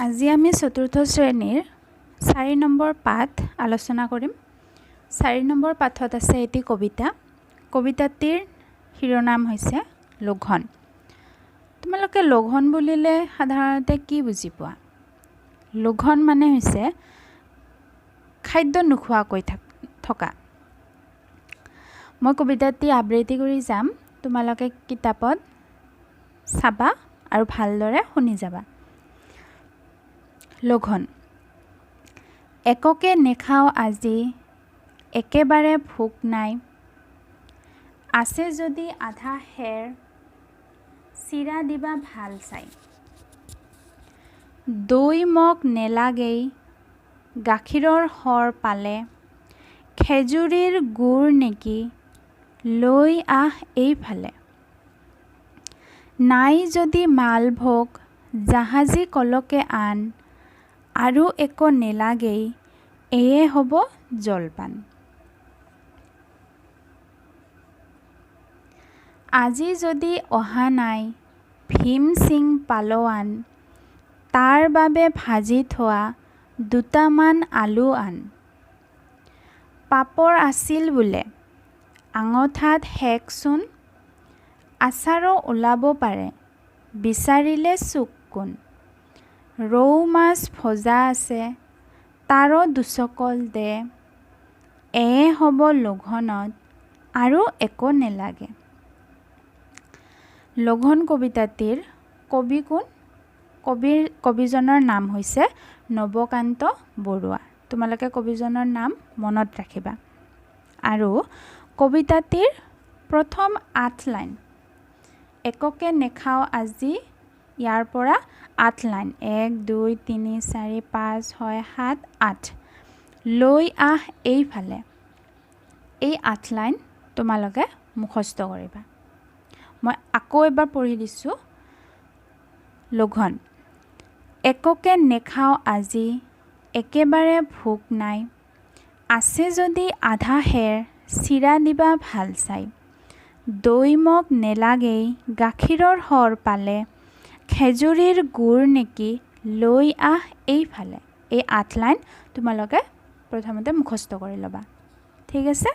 আজি আমি চতুৰ্থ শ্ৰেণীৰ 4 নম্বৰ পাঠ আলোচনা কৰিম। 4 নম্বৰ পাঠত আছে এটি কবিতা। কবিতাটিৰ শিৰোনাম হৈছে লঘোণ। তোমালোকে লঘোণ বুলিলে সাধাৰণতে কি বুজি পোৱা? লঘোণ মানে হৈছে খাদ্য নোখোৱাকৈ থকা। মই কবিতাটি আবৃত্তি কৰি যাম, তোমালোকে কিতাপত চাবা আৰু ভালদৰে শুনি যাবা। লঘোণ। একোকে নেখাওঁ আজি, একেবাৰে ভোক নাই, আছে যদি আধা সেৰ চিৰা দিবা ভাল চাই। দৈ মোক নেলাগেই, গাখীৰৰ সৰ পালে, খেজুৰীৰ গুৰ নেকি লৈ আহ এইফালে। নাই যদি মালভোগ জাহাজী কলকে আন, আৰু একো নেলাগেই, এয়ে হ'ব জলপান। আজি যদি অহা নাই ভীম সিং পালোৱান, তাৰ বাবে ভাজি থোৱা দুটামান আলু আন। পাপৰ আছিল বোলে, আঙঠাত সেকচোন, আচাৰো ওলাব পাৰে, বিচাৰিলে চুক কোণ। ৰৌ মাছ ভজা আছে, তাৰো দুচকল দে, এয়ে হ'ব লঘোণত, আৰু একো নেলাগে। লঘোণ কবিতাটিৰ কবি কোন? কবিজনৰ নাম হৈছে নৱকান্ত বৰুৱা। তোমালোকে কবিজনৰ নাম মনত ৰাখিবা। আৰু কবিতাটিৰ প্ৰথম 8 লাইন, একোকে নেখাওঁ আজি, ইয়াৰ পৰা 8 লাইন, 1 2 3 4 5 6 7 8, লৈ আহ এইফালে, এই 8 লাইন তোমালোকে মুখস্থ কৰিবা। মই আকৌ এবাৰ পঢ়ি দিছোঁ। লঘোণ। একোকে নেখাওঁ আজি, একেবাৰে ভোক নাই, আছে যদি আধা সেৰ চিৰা দিবা ভাল চাই। দৈ মোক নেলাগেই, গাখীৰৰ সৰ পালে, খেজুৰীৰ গুৰ নেকি লৈ আহ এইফালে। এই 8 লাইন তোমালোকে প্ৰথমতে মুখস্থ কৰি ল'বা, ঠিক আছে?